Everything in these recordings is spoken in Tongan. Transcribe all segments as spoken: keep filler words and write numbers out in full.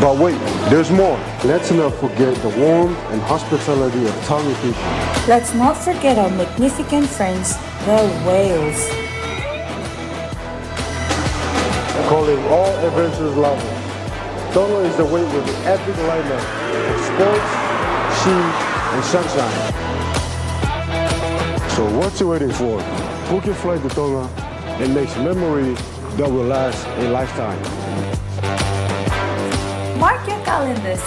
But wait, there's more. Let's not forget the warmth and hospitality of Tonga people. Let's not forget our magnificent friends, the whales. Calling all adventurers lovers. Tonga is the way with the epic lineup of sports, sea, and sunshine. So what you waiting for? Book your flight to Tonga and make memory that will last a lifetime. Mark your calendars,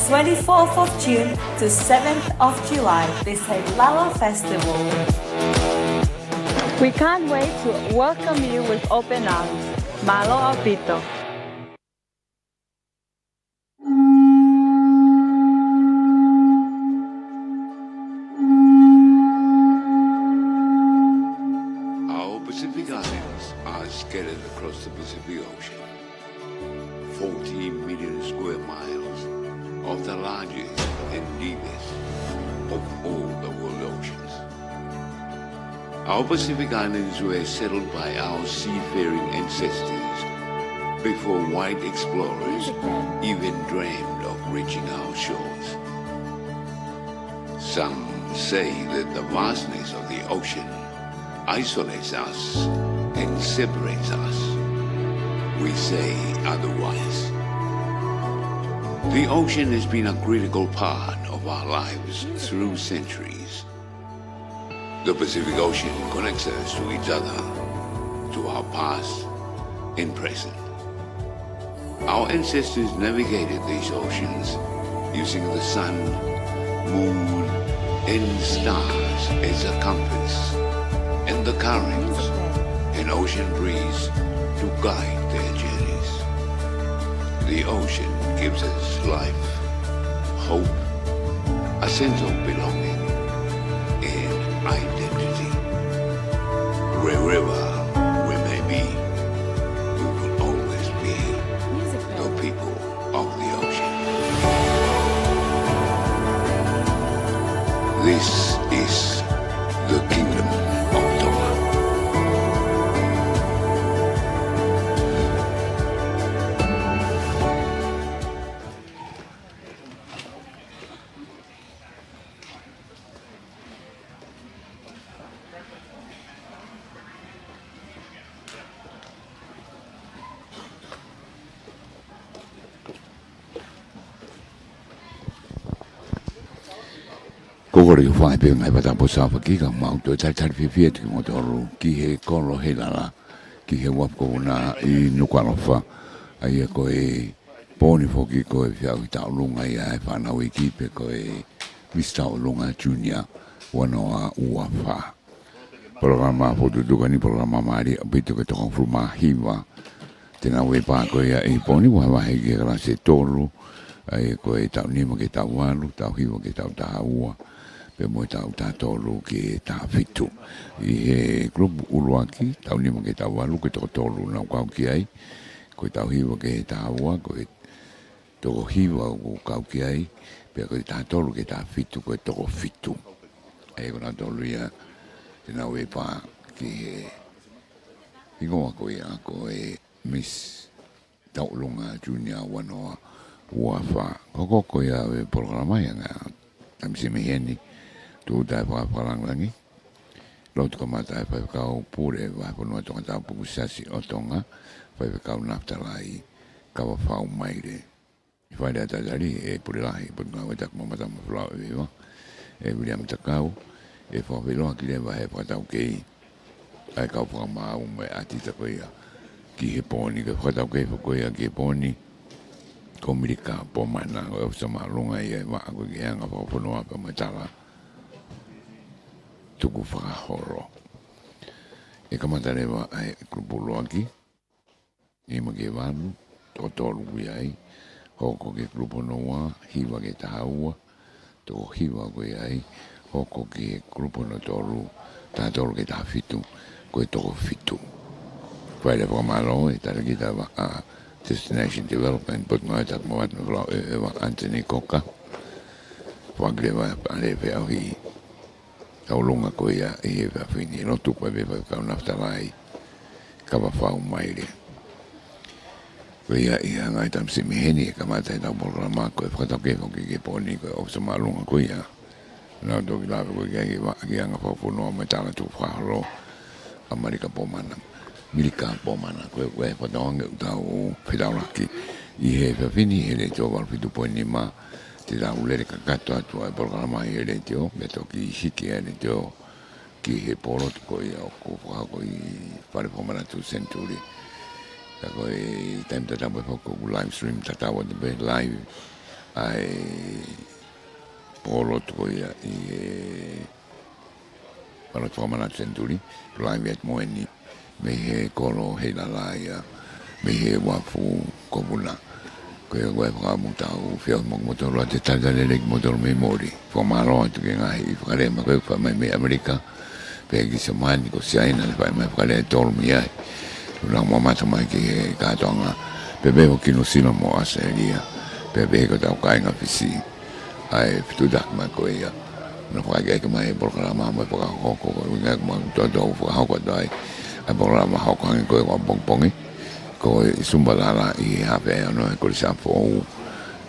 twenty-fourth of June to seventh of July, Teiseilaua Festival. We can't wait to welcome you with open arms. Mālō ʻaupito. Our Pacific Islands are scattered across the Pacific Ocean, forty million square miles of the largest and deepest of all the world oceans. Our Pacific Islands were settled by our seafaring ancestors before white explorers even dreamed of reaching our shores. Some say that the vastness of the ocean isolates us and separates us. We say otherwise. The ocean has been a critical part of our lives through centuries. The Pacific Ocean connects us to each other, to our past and present. Our ancestors navigated these oceans using the sun, moon, and stars as a compass, and the currents and ocean breeze to guide their journeys. The ocean gives us life, hope, a sense of belonging, and identity. Wherever we may be, we will always be the people of the ocean. This is the Kingdom of Tonga. Ko e kole ke fai pē ngaahi fakatapu sāfaki ka mau toe talitali fiefia atu kimoutolu ki he kolo Heilala, ki he uafu ko Vuna ʻi Nukuʻalofa. ʻA ia ko e pō ni foki ko e feʻauhi tauʻolunga ia ʻa e fānau iiki pe ko e Miss Tauʻolunga Junior ua noa ua fā. Polokalama fokotuʻutuʻu ko eni, polokalama mālie ʻaupito, ko e toko hongofulu mā hiva te nau ʻi he pā ko ia ʻi he pō ni, vahevahe ki he kalasi ʻe tolu, ʻa ia ko e taʻu nima ki he taʻu valu, taʻu hiva ki he taʻu taha ua, pea mo e taʻu taha tolu ki he taha fitu. ʻI he kulupu ʻuluaki, taʻu nima ki he taʻu valu, ko e toko tolu nau kau ki ai, ko e taʻu hiva ki he taha ua, ko e toko hiva ʻoku kau ki ai, pea ko e taha tolu ki he taha fitu, ko e toko fitu. ʻA ia ko nautolu ia te nau ʻi he pā ki he hingoa ko ia ko e Miss Tauʻolunga Junior ua noa ua fā. Ko e hoko ia ʻo e polokalama ia ʻa e Tamisi mei heni, tūʻuta e fakafakalangilangi. Lotu kamata ʻe he Faifekau Pule Vahefonua Tongatapu Siasi ʻo Tonga, Faifekau Nafitalai Kavafau Maile. ʻI he fale ʻa e talitali ʻa e Pule Lahi ʻo e Potungāue Taku Mamata mo e Folau ʻEveva, ʻa Viliami Takau, ʻe fakafeʻiloaki leva ʻe he fakataukei ʻa e kau fakamaau mo e ʻātita ko ia ki he pō ni. Ko e fakataukei foki ko ia ki he pō ni ko Milika Pomana, ko e ʻōfisa māʻolunga ia ʻi he vaʻa ko ē ki he anga fakafonua pea mo e tala tukufakaholo. ʻE kamata leva ʻa e kulupu ʻuluaki, nima ki he valu, toko tolu ʻoku ʻi ai, hoko ki he kulupu hono ua, hiva ki he taha ua, toko hiva ʻoku ʻi ai, hoko ki he kulupu hono tolu, taha tolu ki he taha fitu, ko e toko fitu. Fai leva e fakamālō ʻi he talēkita ʻa e Destination Development, Potungāue Taku Mamata mo e Folau ʻEveva, Anthony Coker. Foaki leva ʻa e feʻauhi tauʻolunga ko ia ʻi he efiafi ni. Lotu ko e Faifekau Nafitalai Kavafau Maile. Ko ia ʻi he ngaahi taimi siʻi mei heni ʻe kamata ʻetau polokalama ko e fakataukei foki ki he pō ni ko e ʻōfisa māʻolunga ko ia. Naʻa ku toki lave ko ia ki he anga fakafonua mo e tala tukufakaholo ʻa Malika Pomana. Milika Pomana, ko e, ko e fakatauange ʻoku tau fetaulaki ʻi he efiafi ni he letiō valu fitu poini nima, te tau lele kakato atu ʻa e polokalama ʻi he letiō, pea toki hiki ʻa e letiō ki he pōlotu ko ia ʻoku fakahoko ʻi Fale Fakamanatu Senituli. Ka ko e taimi tatau pē foki ʻoku live stream tatau atu pē live ʻa e pōlotu ko ia ʻi he Fale Fakamanatu Senituli, live atu mo eni mei he kolo Heilala ia, mei he uafu ko Puna. Ko ia ko e fakaʻamu tau feʻao mo kimoutolu ʻa e talitali lelei kimoutolu mei Moli. Fakamālō atu ki he ngaahi fakalea makehe ʻoku fai mai mei ʻAmelika, pea ki Siamane, ko Siaina, ʻoku fai mai fakalea ʻe tolu mei ai. Lau mamata mai ki he kātoanga, pea pehē ki Nuʻusila mo ʻAositelēlia, pea pehē ki hotau kāinga Fisi. ʻA e fetuʻutaki mai ko ia. Naʻa ku fakaʻekeʻeke mai e polokalama mo e fakahoko ko e ʻuhinga ʻoku mau toutou fakahoko atu ai ʻa e polokalama hoko ange ko e ʻapongipongi. Ko e Zumba Lala ʻi he haafe ʻa e ono ʻi he Kolisi ʻApifoʻou.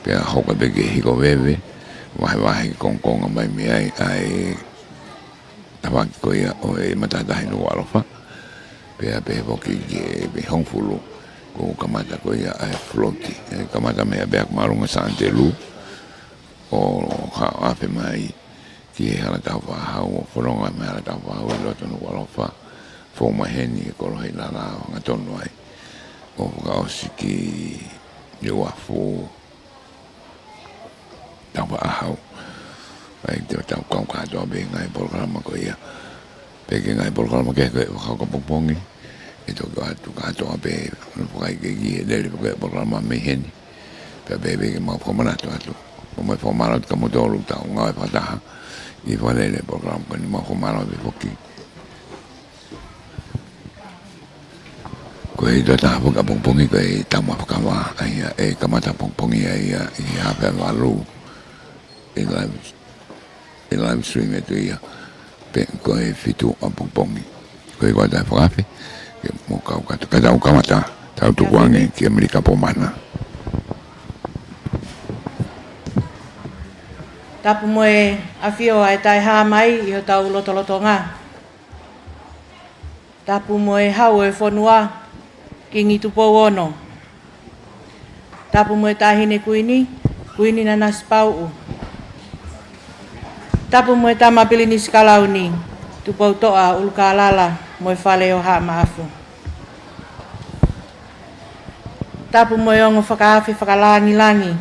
Pea hoko pē ki he Hiko Veve, vahevahe kongokonga mai mei ai ʻa e tafaʻaki ko ia ʻo e Matātahi Nukuʻalofa. Pea pehē foki ki he hongofulu, kuo kamata ko ia ʻa e float. ʻE kamata mei he ʻapiako māʻolunga Sātelū, ʻo haʻu ʻo afe mai ki he Hala Taufaʻāhau, ʻo fononga mei he Hala Taufaʻāhau ʻi loto Nukuʻalofa, fou mai heni ki he kolo Heilala ʻo hangatonu ai, ʻo fakaʻosi ki he uafu Taufaʻāhau. ʻA ia te tau kau kātoa pē ngaahi polokalama ko ia. Pea ki he ngaahi polokalama kehe ko e fakahoko ʻapongipongi, ʻe toki ʻoatu kātoa pē, ʻo fakaʻekeʻeke ki he lele ko e polokalama mei heni. Pea pehē pē ke mau fakamanatu atu. Mo mau fakamālō atu kia moutolu ʻoku tau ngāue fakataha ʻi he fakalele polokalama ko eni, mau fakamālō pē foki. Ko e ʻi he taha foki ʻapongipongi ko e tama fakava, ʻa ia ʻe kamata ʻapongipongi ʻa ia ʻi he haafe ʻa e valu, ʻe live, ʻe live stream atu ia, pea ko e fitu ʻapongipongi. Ko e ko e taha fakaafe, ke mou kau kātoa, ka tau kamata, tau tukuange kia Milika Pomana. Tapu mo e ʻafio ʻa e Taʻehāmai ʻi hotau lotolotonga. Tapu mo e Hau ʻo e fonua, Kingi Tupou Ono. Tapu mo e Taʻahine Kuini, Kuini Nanasipauʻu. Tapu mo e Tama Pilinisi Kalauni, Tupoutoʻa ʻUlukālala mo e Fale ʻo Haʻa Maʻafu. Tapu mo e ongo fakaafe fakalāngilangi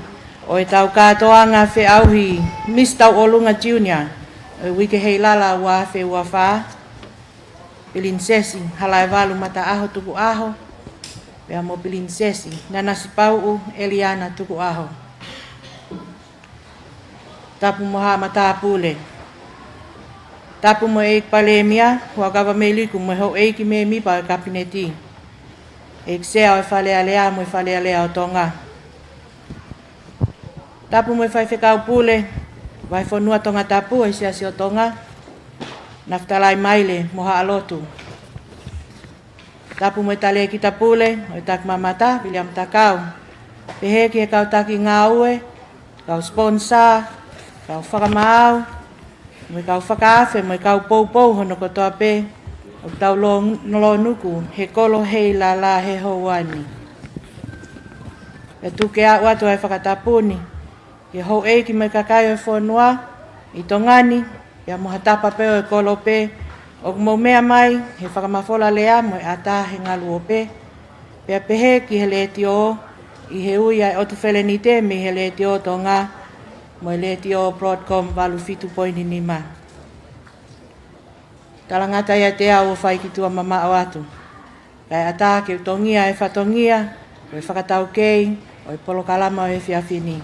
ʻo ʻetau kātoanga feʻauhi Miss Tauʻolunga Junior ʻo e uike Heilala ua afe ua fā, Pilinisesi Halaevalu Mataʻaho Tukuʻaho, pea mo Pilinisesi Nanasipauʻu ʻEliana Tukuʻaho. Tapu mo Haʻa Matāpule. Tapu mo e ʻEiki Palēmia, Huʻakavameiliku mo e houʻeiki mēmipa ʻo e Kapineti. ʻEiki Sea ʻo e Fale Alea mo e Fale Alea ʻo Tonga. Tapu mo e Faifekau Pule, Vahefonua Tongatapu ʻo e Siasi ʻo Tonga, Nafitalai Maile mo Haʻa Lotu. Tapu mo e Talēkita Pule ʻo e Takimamata, Viliami Takau. Pehē ki he kau taki ngāue, kau sponsor, kau fakamaau, mo e kau fakaafe, mo e kau poupou hono kotoa pē ʻoku tau lō-, lōnuku he kolo Heilala he houa ni. Pea tuku ke aʻu atu ʻa e fakatapu ni ki he houʻeiki mo e kakai ʻo e fonua ʻi Tonga ni, pea mo ha tapa pē ʻo e kolo pē ʻoku mou meʻa mai he fakamafola lea mo e ʻatā he ngaluope. Pea pehē ki he letiō, ʻi he ui ʻa e ʻOtu Felenite mei he Letiō Tonga mo e Letiō Broadcom valu fitu poini nima. Talangata ʻiate au ʻo fai ki tuʻa mamaʻo atu. Kae ʻatā ke u tongia e fatongia, ko e fakataukei ʻo e polokalama ʻo e efiafi ni.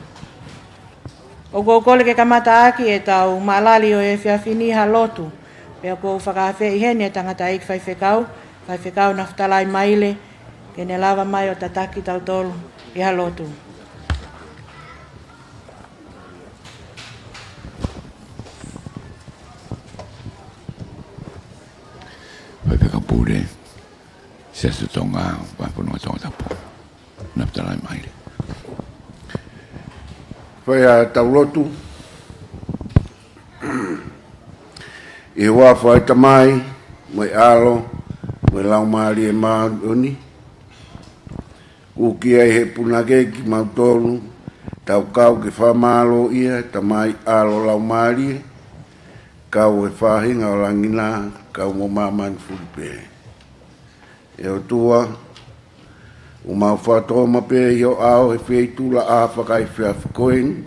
ʻOku ou kole ke kamata ʻaki ʻetau maʻalali ʻo e efiafi ni ha lotu, pea ʻoku ou fakaafeʻi heni e tangataʻeiki faifekau, Faifekau Nafitalai Maile, ke ne lava mai ʻo tataki kitautolu ʻi ha lotu. Faifekau Pule, Siasi ʻo Tonga, Vahefonua Tongatapu. Naʻa tau ʻai mai leva. Fai ʻetau lotu. ʻI he huafa ʻo e Tamai, mo e ʻAlo, mo e Laumālie Māʻoniʻoni. Kuo ʻomi ʻe he punake kimautolu, tau kau ke fakamālōʻia, Tamai, ʻAlo, Laumālie, kau e faʻahinga ʻo langi na, kau mo māmani fuli pē. ʻE ʻOtua, ʻoku mau fakatōmaʻi pē ʻi ho ʻao he feituʻulaʻā fakaefiafi ko eni,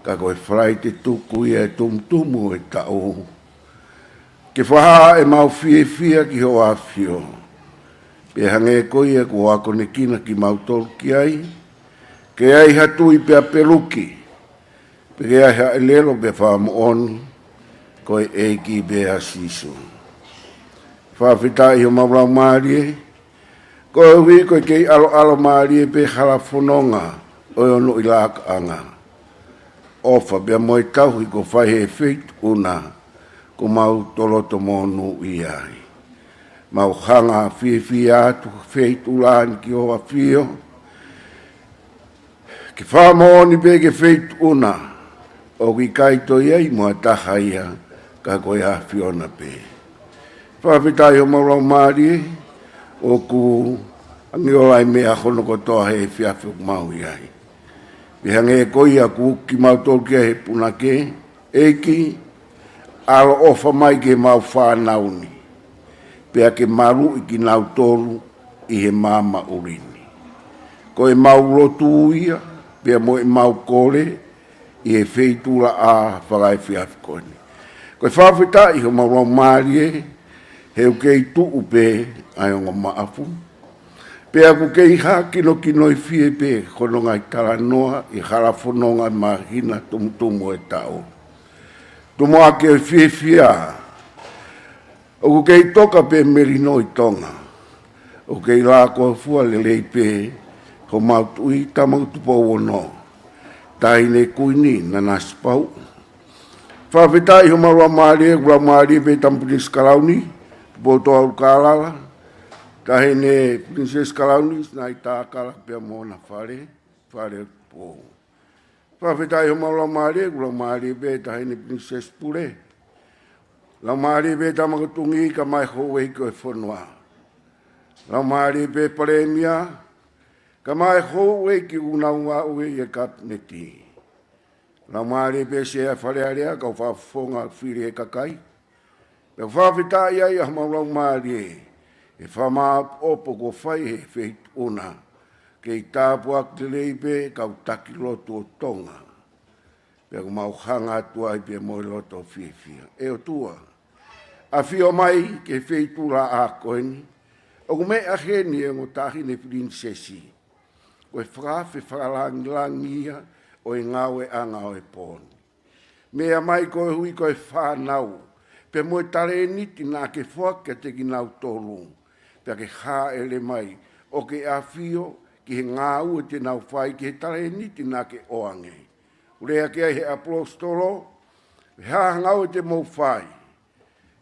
ka ko e Falaite tuku ia ʻe tumutumu ʻo e taʻu, ke fakahā ʻemau fiefia ki hoʻo ʻAfio. Pea hangē ko ia kuo akonekina kimautolu ki ai, ke ʻi ai ha tui pea peluki, pea ke ʻi ai ha ʻelelo pea fakamoʻoni, ko e ʻEiki pē ʻa Sīsū. Fakafetaʻi homau laumālie, koeʻuhi ko e kei ʻaloʻalomālie pē hala fononga ʻo e ononga ʻi he lakaʻanga. ʻOfa pea mo e tauhi kuo fai he feituʻu na, kuo mau tolotomonūʻia ai. Mau hanga fiefia atu he feituʻulaʻā ni ki hoʻo ʻAfio, ke fakamoʻoni pē ki he feituʻu na, ʻoku ʻikai toe ʻi ai mo ha taha ia, ka ko e ʻAfiona pē. Fakafetaʻi homau laumālie, ʻoku ʻange ʻo ʻi ai e meʻa hono kotoa he efiafi ʻoku mau ʻi ai. Pea hangē ko ia kuo ʻomi kimautolu ki ai ʻe he punake, ʻEiki, ʻaloʻofa mai ki heʻemau fānau ni, pea ke maluʻi kinautolu ʻi he maama ʻuli ni. Ko ʻemau lotu ia, pea mo ʻemau kole, ʻi he feituʻulaʻā fakaefiafi ko eni. Ko e fakafetaʻi homau laumālie, he ʻoku kei tuʻu pē ʻa e ongo maʻafu. Pea ʻoku kei hā kinokinoifie pē hono ngaahi talanoa ʻi he hala fononga māhina tumutumu ʻo e taʻu. Tumuʻaki ʻo e fiefia, ʻoku kei toka pē melino ʻi Tonga. ʻOku kei lākoafua lelei pē homau Tuʻi Tama Tupou Ono, Taʻahine Kuini Nanasipauʻu. Fakafetaʻi homau laumālie, ʻoku laumālie pē Tama Pilinisesi Kalauni Tupoutoʻa ʻUlukālala, Taʻahine Pilinisesi Kalauni Sinaitakala pea mo hona fale, Fale ʻo Tupou. Fakafetaʻi homau laumālie, ʻoku laumālie pē Taʻahine Pilinisesi Pule. Laumālie pē Tama Mahuʻinga Tuʻi kae ʻumaʻā e houʻeiki ʻo e fonua. Laumālie pē Palēmia, kae ʻumaʻā e houʻeiki ʻoku nau ngāue ʻi he Kapineti. Laumālie pē Sea ʻo e Fale Alea, kau fakafofonga fili ʻe he kakai. Pea fakafetaʻi ai ʻa homau laumālie, he fakamaʻopoʻopo kuo fai he feituʻu na, kei tāpuaki lelei pē kau taki lotu ʻo Tonga. Pea ʻoku mau hanga atu ai pea mo e loto fiefia. ʻE ʻOtua, ʻafio mai ki he feituʻulaʻā ko eni, ʻoku meʻa heni e ongo Taʻahine Pilinisesi, ko e fakaafe fakalāngilangi ia ʻo e ngāueʻanga ʻo e pō ni. Meʻa mai koeʻuhi ko e fānau, pea mo e talēniti naʻa ke foaki kiate kinautolu, pea ke hāʻele mai ʻo ke ʻafio ki he ngāue te nau fai, ki he talēniti naʻa ke ʻoange. ʻOku lea ki ai ʻe he ʻaposetolo, ʻi he ngāue te mou fai,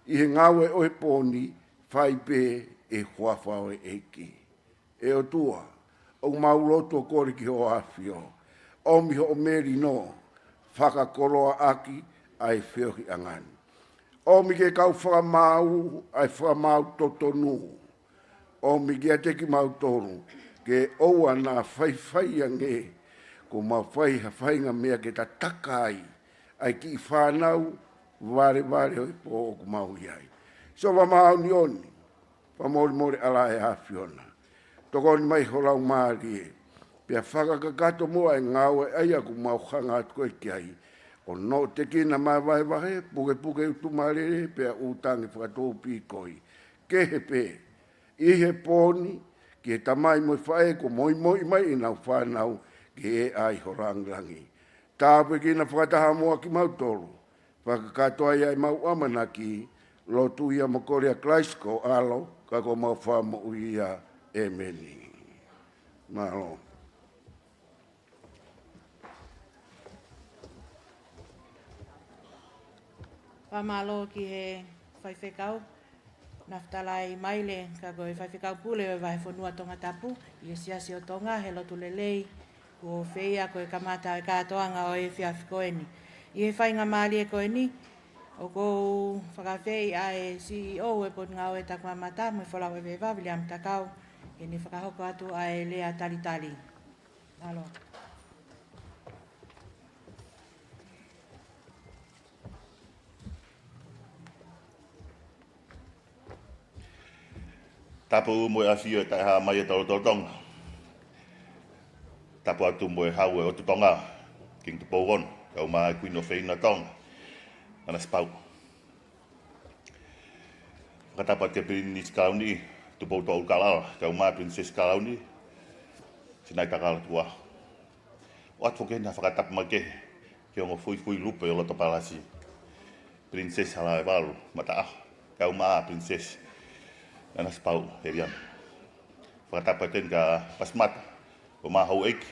ʻi he ngāue ʻo e pō ni, fai pē ʻi he huafa ʻo e ʻEiki. ʻE ʻOtua, ʻoku mau lotu ʻo kole ki hoʻo ʻAfio, ʻomi hoʻo melino, fakakoloaʻaki ʻa e feohiʻanga ni. ʻOmi ke kau fakamaau ʻa e fakamaau totonu, ʻomi kiate kimautolu, ke ʻoua naʻa faifai ange, kuo mau fai ha faʻahinga meʻa ke tataka ai ʻa e kiʻi fānau valevale ʻo e pō ʻoku mau ʻi ai. Sihova Māʻoniʻoni, fakamolemole ʻa e ʻAfiona. Tokoni mai ho Laumālie, pea fakakakato muʻa e ngāue ʻa ia ʻoku mau hanga atu ko ē ki ai, ʻo noʻotekina maʻa e vahevahe, pukepuke utu mālele, pea ʻutangi fakatōpikoi. Kehe pē, ʻi he pō ni, ki he tamai mo e faʻē kuo moimoi mai ʻenau fānau, ke ʻi ai ho lāngilangi. Tāpuekina fakataha muʻa kimautolu, fakakakato ai ʻemau ʻamanaki, lotu ia mo kole ʻia Kalaisi ko ho ʻAlo, ka ko homau Fakamoʻui ia. ʻĒmeni. Mālō. Fakamālō ki he faifekau. Nafitalai Maile, ka ko e Faifekau Pule ʻo e Vahefonua Tongatapu, ʻi he Siasi ʻo Tonga, he lotu lelei kuo feia ko e kamata e kātoanga ʻo e efiafi ko eni. ʻI he faingamālie ko eni, ʻoku ou fakaafeʻi ʻa e C E O ʻo e Potungāue Takimamata mo e Folau ʻEveʻeva, Viliami Takau, ke ne fakahoko atu ʻa e lea talitali. Mālō. Tapu mo e ʻafio ʻa e Taʻehāmai ʻo e Tolotonga. Tapu atu mo e Hau ʻo e ʻOtu Tonga, Kingi Tupou Ono, kae ʻumaʻā e Kuini ʻofeina ʻo Tonga, Nanasipauʻu. Fakatapu atu ki he Pilinisi Kalauni, Tupoutoʻa ʻUlukālala, kae ʻumaʻā e Pilinisesi Kalauni, Sinaitakala Tukuʻaho. ʻOatu foki eni ha fakatapu makehe ki he ongo fuifui lupe ʻo loto palasi, Pilinisesi Halaevalu Mataʻaho, kae ʻumaʻā e Pilinisesi Nanasipauʻu Heliana. Fakatapu atu eni kia Pasimata, ʻo mā houʻeiki.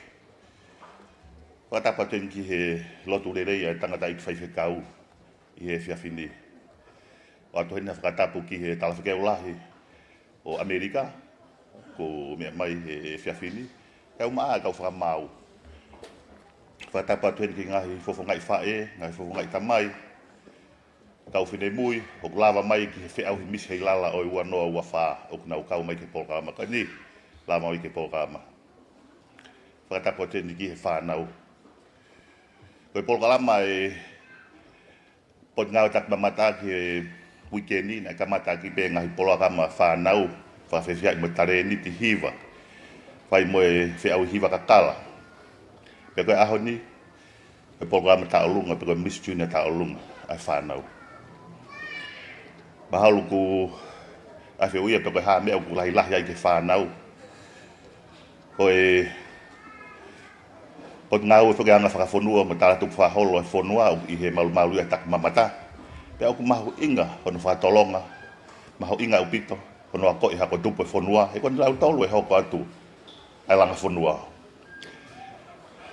Fakatapu atu eni ki he lotu lelei ʻa e tangataʻeiki faifekau ʻi he efiafi ni. ʻOatu heni ha fakatapu ki he Talafekau Lahi ʻo ʻAmelika, kuo meʻa mai he efiafi ni, kae ʻumaʻā e kau fakamaau. Fakatapu atu heni ki he ngaahi fofongaʻi faʻē, ngaahi fofongaʻi tamai, kau finemui, ʻoku lava mai ki he feʻauhi Misi Heilala ʻo e ua noa ua fā, ʻoku nau kau mai ki he polokalama ko eni, lava mai ki he polokalama. Fakatapu atu heni ki he fānau. Ko e polokalama ʻa e Potungāue Takimamata ki he uike ni, naʻe kamata ʻaki pē ngaahi polokalama fānau, fakafefiaʻi mo e talēniti hiva, fai mo e feʻauhi hiva kakala. Pea ko e ʻaho ni, ko e polokalama tauʻolunga, pe ko e Miss Junior tauʻolunga ʻa e fānau. Mahalo ʻoku ʻai fehuʻia pe ko e hā e meʻa ʻoku lahilahi ai ki he fānau. Ko e Potungāue foki ʻa e Anga Fakafonua mo e Talatukufakaholo ʻa e fonua ʻoku ʻi he malumalu ʻa e takimamata. Pea ʻoku mahuʻinga hono fakatolonga, mahuʻinga ʻaupito hono akoʻi hako tupu e fonua, he ko kinautolu ʻe hoko atu ʻa e langa fonua.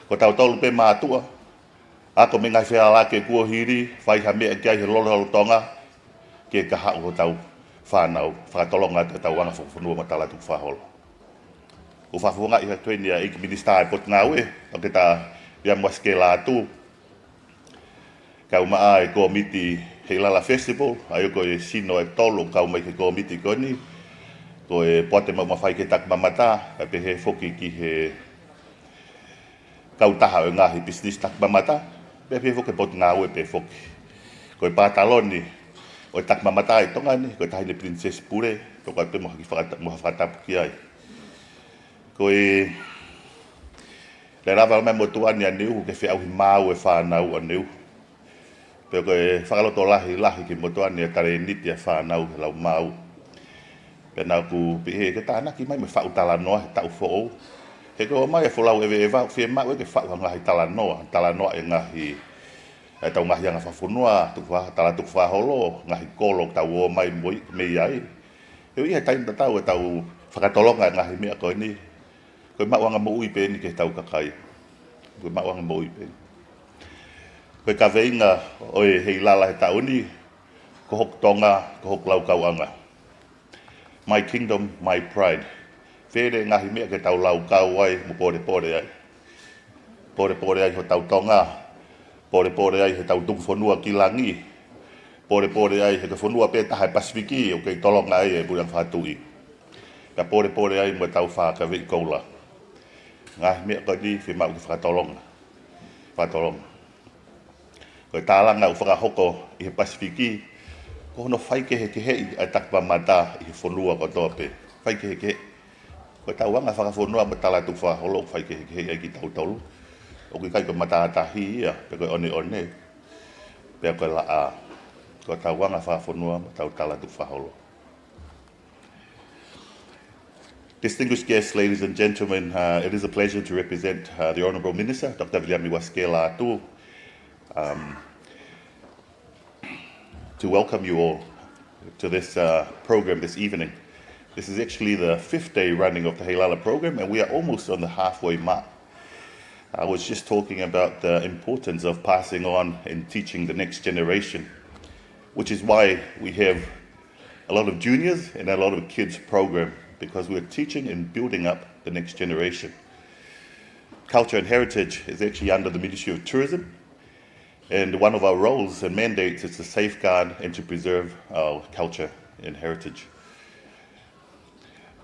Ko tautolu pē mātuʻa, ako mei he ngaahi fealālaki kuo hili, fai ha meʻa ki ai he lolotonga, ke kahaʻu hotau fānau, fakatolonga atu ʻetau Anga Fakafonua mo e Talatukufakaholo. ʻOku fakafofongaʻi atu eni ʻa e ʻEiki Minisitā ʻo e Potungāue, ʻa e Toketā Viliami Uasikela Atu, kae ʻumaʻā e Kōmiti Heilala Festival, ʻa ia ko e sino ʻe tolu ʻoku kau mai ki he kōmiti ko eni, ko e Poate Maʻu Mafai ki he Takimamata, kae pehē foki ki he kautaha ʻo e ngaahi pisinisi takimamata, pea pehē foki ki he Potungāue pē foki. Ko e pātaloni ʻo e takimamata ʻi Tonga ni, ko e Taʻahine Pilinisesi Pule, tokua pē mo ha kiʻi fakata-, mo ha fakatapu ki ai. Ko e, naʻe lava mai e motuʻa ni ʻaneuhu ke feʻauhi maau e fānau ʻaneuhu. Pea ko e fakalotolahi lahi ki he motuʻa ni ʻa e talēniti ʻa e fānau he lau maau. Pea naʻá ku pehē ke tānaki mai mo e faʻu talanoa he taʻu foʻou. He ko e ō mai e folau ʻeveʻeva, fiemaʻu ke faʻu ha ngaahi talanoa, talanoa e ngaahi, ʻetau ngaahi anga fakafonua, tuku fa-, talatukufakaholo, ngaahi kolo tau ō mai mo i-, mei ai. He ʻoku ʻi ai e taimi tatau ʻetau fakatolonga e ngaahi meʻa ko eni. Ko e maʻuʻanga moʻui pē eni ki heʻetau kakai. Ko e maʻuʻanga moʻui pē eni. Ko e kaveinga ʻo e Heilala he taʻu ni, ko hoku Tonga, ko hoku laukauʻanga. My kingdom, my pride. Fēfē e ngaahi meʻa ke tau laukau ai mo pōlepole ai. Pōlepole ai hotau Tonga. Pōlepole ai heʻetau tuku fonua ki langi. Pōlepole ai he ko e fonua pē taha ʻi he Pasifiki ʻoku kei tolonga ai e puleʻanga fakatuʻi. Pea pōlepole ai mo ʻetau fakaveʻi koula. Ngaahi meʻa ko eni fiemaʻu ke fakatolonga. Fakatolonga. Ko e tālanga ʻoku fakahoko ʻi he Pasifiki, ko hono faikehekeheʻi ʻa e takimamata ʻi he fonua kotoa pē. Faikehekeheʻi. Ko ʻetau anga fakafonua mo e talatukufakaholo ʻoku faikehekeheʻi ai kitautolu. ʻOku ʻikai ko e matātahi ia, pe ko e ʻoneʻone, pe ko e laʻā. Ko ʻetau anga fakafonua mo ʻetau talatukufakaholo. Distinguished guests, ladies and gentlemen, uh, it is a pleasure to represent, uh, the Honourable Minister, Doctor Viliami Uasikela Atu, um, to welcome you all to this, uh, program this evening. This is actually the fifth day running of the Heilala program, and we are almost on the halfway mark. I was just talking about the importance of passing on and teaching the next generation, which is why we have a lot of juniors and a lot of kids program, because we're teaching and building up the next generation. Culture and heritage is actually under the Ministry of Tourism, and one of our roles and mandates is to safeguard and to preserve our culture and heritage.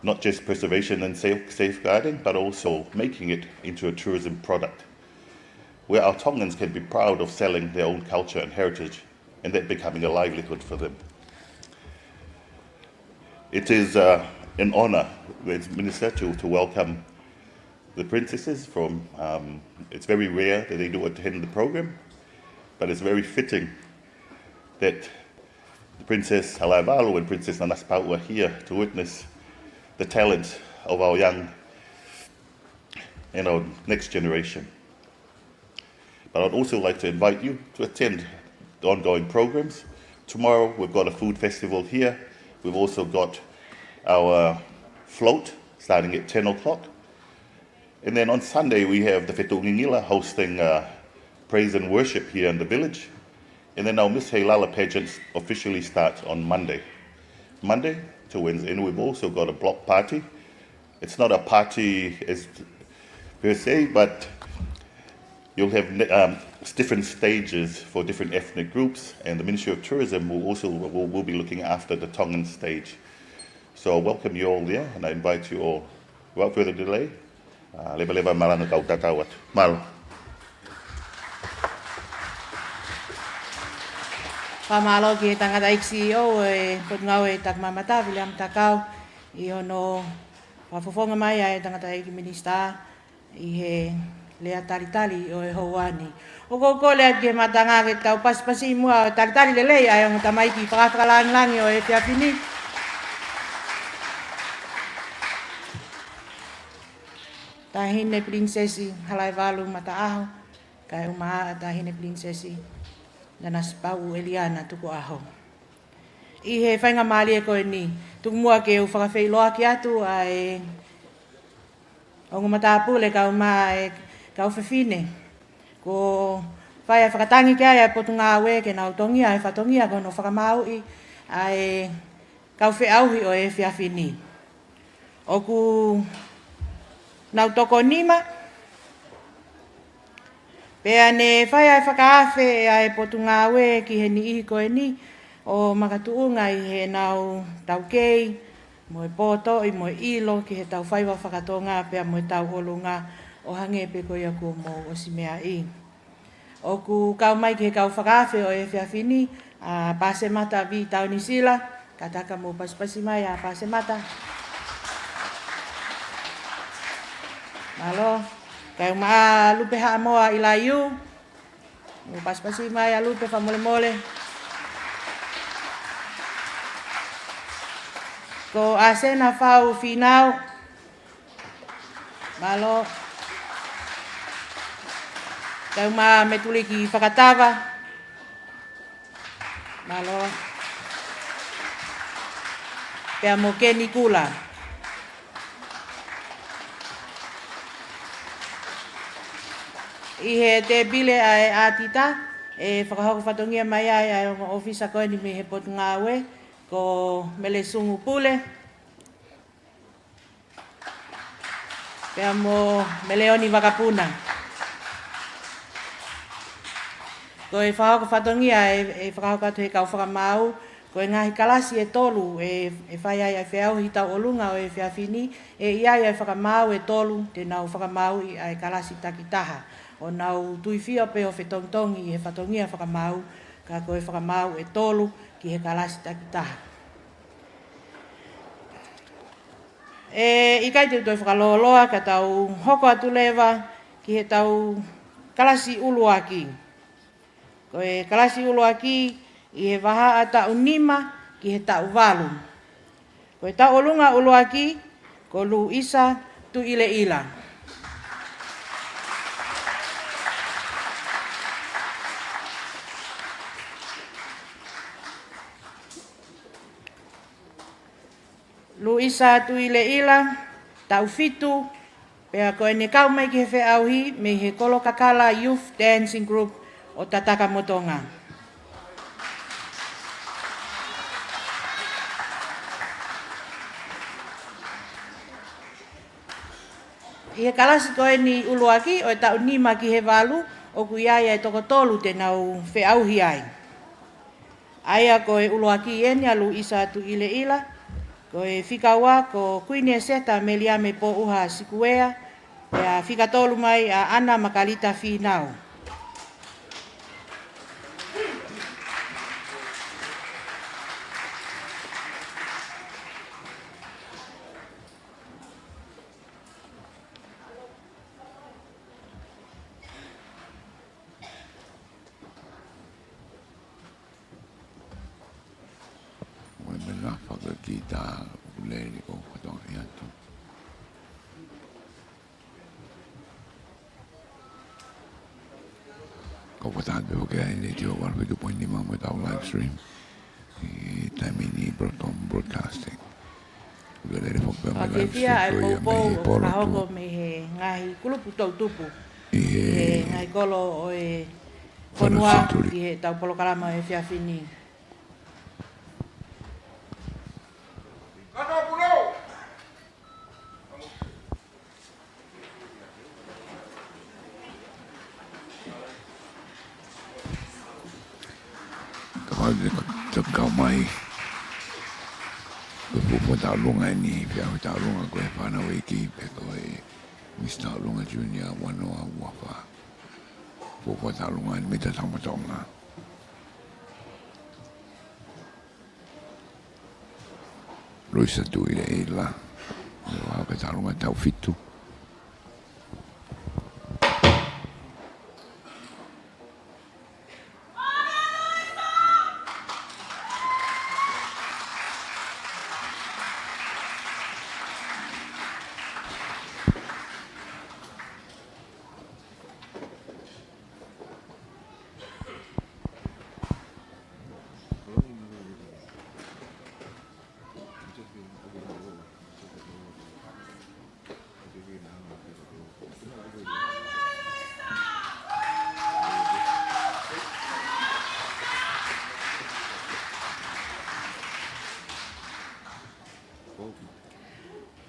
Not just preservation and safe-, safeguarding, but also making it into a tourism product where our Tongans can be proud of selling their own culture and heritage and that becoming a livelihood for them. It is, uh, an honor, as Minister, to, to welcome the princesses from, um, it's very rare that they do attend the program, but it's very fitting that the Princess Halaevalu and Princess Nanasipauʻu are here to witness the talent of our young and our next generation. But I'd also like to invite you to attend the ongoing programs. Tomorrow, we've got a food festival here. We've also got our float starting at ten o'clock. And then on Sunday, we have the Fetuʻu Ngingila hosting, uh, praise and worship here in the village. And then our Miss Heilala pageants officially start on Monday. Monday to Wednesday. And we've also got a block party. It's not a party as per se, but you'll have ne-, um, s-, different stages for different ethnic groups, and the Ministry of Tourism will also, will, will be looking after the Tongan stage. So I welcome you all there, and I invite you all. Without further delay, uh, leveleva malanga kau tatau atu. Mālō. Fakamālō ki he tangataʻeiki C E O ʻo e Potungāue Takimamata, Viliami Takau, ʻi hono fakafofonga mai ʻa e tangataʻeiki minisitā ʻi he lea talitali ʻo e houa ni. ʻOku ou kole atu ki he matanga ke tau pasipasi muʻa ʻo talitali lelei ʻa e ongo tamaiki fakafakalāngilangi ʻo e efiafi ni. Taʻahine Pilinisesi Halaevalu Mataʻaho, kae ʻumaʻā Taʻahine Pilinisesi Nanasipauʻu ʻEliana Tukuʻaho. ʻI he faingamālie ko eni, tuku muʻa ke u fakafeʻiloaki atu ʻa e ongo matāpule kae ʻumaʻā e kau fefine kuo fai ʻa e fakatangi ki ai ʻa e Potungāue ke nau tongia ʻa e fatongia ko hono fakamaauʻi ʻa e kau feʻauhi ʻo e efiafi ni. ʻOku nau toko nima, pea ne fai ʻa e fakaafe ʻa e Potungāue ki he niʻihi ko eni ʻo makatuʻunga ʻi heʻenau taukei, mo e pōtoʻi, mo e ʻilo ki heʻetau faiva faka-Tonga pea mo e tauʻolunga ʻo hangē pē ko ia kuo mou ʻosi meaʻi. ʻOku kau mai ki he kau fakaafe ʻo e efiafi ni, ʻa Pāsemata V Taunisila, kātaki mou pasipasi mai ʻa Pāsemata. Mālō. Kae ʻumaʻā Lupe Haʻamoa ʻIlaiū. Mou pasipasi mai ʻa Lupe fakamolemole. Ko ʻAsena Fau Fīnau. Mālō. Kae ʻumaʻā Metuliki Fakatava. Mālō. Pea mo Keni Kula. ʻI he tēpile ʻa e ʻātita, ʻe fakahoko fatongia mai ai ʻa e ongo ʻōfisa ko eni mei he Potungāue, ko Melesungu Pule. Pea mo Meleoni Vakapuna. Ko e fakahoko fatongia ʻe, ʻe fakahoko atu he kau fakamaau, ko e ngaahi kalasi ʻe tolu ʻe, ʻe fai ai ʻa e feʻauhi tauʻolunga ʻo e efiafi ni, ʻe ʻi ai ʻa e fakamaau ʻe tolu te nau fakamaauʻi ʻa e kalasi takitaha. ʻO nau tuifio pē ʻo fetongitongi ʻi he fatongia fakamaau, ka ko e fakamaau ʻe tolu ki he kalasi takitaha. ʻE ʻikai te u toe fakalōloa ka tau hoko atu leva ki heʻetau kalasi ʻuluaki. Ko e kalasi ʻuluaki ʻi he vahaʻa taʻu nima ki he taʻu valu. Ko e tauʻolunga ʻuluaki, ko Luisa Tuʻileʻila. Luisa Tuʻileʻila, taʻu fitu, pea ko ʻene kau mai ki he feʻauhi mei he Kolokakala Youth Dancing Group ʻo Tatakamotonga. ʻI he kalasi ko eni ʻuluaki, ʻo e taʻu nima ki he valu, ʻoku ʻi ai ʻa e toko tolu te nau feʻauhi ai. ʻA ia ko e ʻuluaki eni ʻa Luisa Tuʻileʻila, ko e fika ua ko Kuini ʻEseta Meliame Pōʻuha Sikuea, pea fika tolu mai ʻa ʻAna Makalita Fīnau. Mo e meʻa fakakita uleli ʻo katoa atu. Ko kata pē ʻo ke ai nei tio one five two point nima mo e tau live stream. ʻI he taimi ni Broadcom Broadcasting. Uka lele foki pē mo e live stream ko ia mei he polo tu. Fakahoko mei he ngaahi kulupu toʻutupu. ʻI he ngaahi kolo ʻo e fonua ʻi he tau polokalama ʻo e efiafi ni. Ka wau te kau mai. Ko e fuofua tauʻolunga eni, pea ko e tauʻolunga ko e fānau ʻeiki, pe ko e Misi Tauʻolunga Junior ua noa ua fā. Fuofua tauʻolunga eni mei he Tama Tonga. Luisa Tuʻileʻila. Ua ka tauʻolunga taʻu fitu.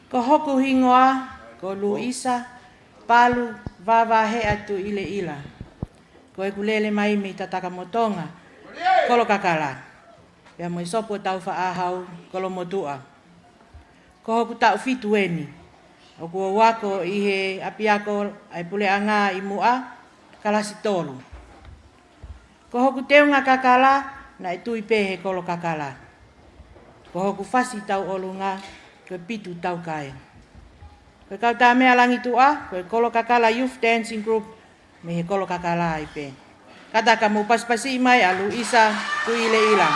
Ko hoku hingoa ko Luisa Palu Vavaheʻa Tuʻileʻila. Ko ʻeku lele mai mei Tatakamotonga, Kolokakala. Pea mo e Sopu ʻo Taufaʻāhau, Kolomotuʻa. Ko hoku taʻu fitu eni. ʻOku ou ako ʻi he ʻapiako ʻa e puleʻanga ʻi Muʻa, kalasi tolu. Ko hoku teunga kakala, naʻe tui pē he Kolokakala. Ko hoku fasi tauʻolunga, ko e Pitu Taukae. Ko e kau Tāmea Langituʻa, ko e Kolokakala Youth Dancing Group, mei he Kolokakala ai pē. Kātaki ka mou pasipasiʻi mai ʻa Luisa Tuʻileʻila.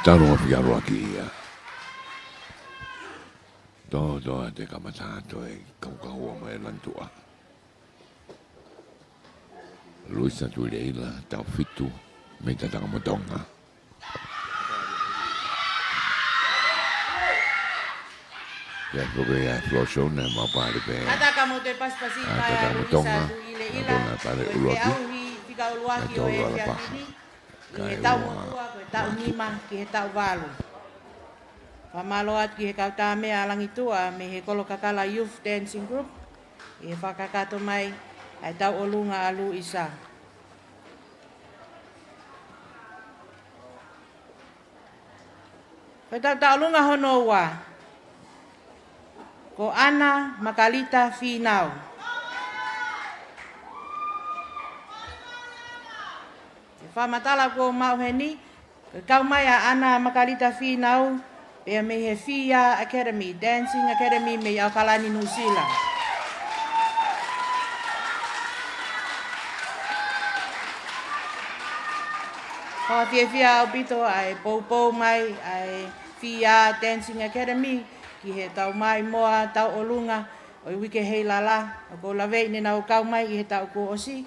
Tau longo fika ʻuluaki ia. Tō, tō, te kamata atu e kaukau ʻa e Lantuʻa. Luisa Tuileila, Taufitu, mei Tatakamotonga. Ia, ko e ia Flosona, mau pale pē. Tatakamotonga, Tatakamotonga, Luisa Tuileila, ko e pale ʻuluaki. Feʻauhi fika ʻuluaki ʻo e efiafi ni. Kae ʻoua, ko e taʻu nima ki he taʻu valu. Fakamālō atu ki he kau tāmeʻa ʻa Langituʻa mei he Kolokakala Youth Dancing Group, ʻi he fakakakato mai ʻa e tauʻolunga ʻa Luisa. Ko e tauʻolunga hono ua, ko ʻAna Makalita Fīnau. Ko e fakamatala kuo maʻu heni, ko e kau mai ʻa ʻAna Makalita Fīnau, pea mei he Fia Academy, Dancing Academy mei ʻAokalani, Nuʻusila. Fakafiefia ʻaupito ʻa e poupou mai ʻa e Fia Dancing Academy ki heʻetau maʻimoa tauʻolunga ʻo e uike Heilala, ʻoku ou laveʻi ne nau kau mai ʻi he taʻu kuo ʻosi,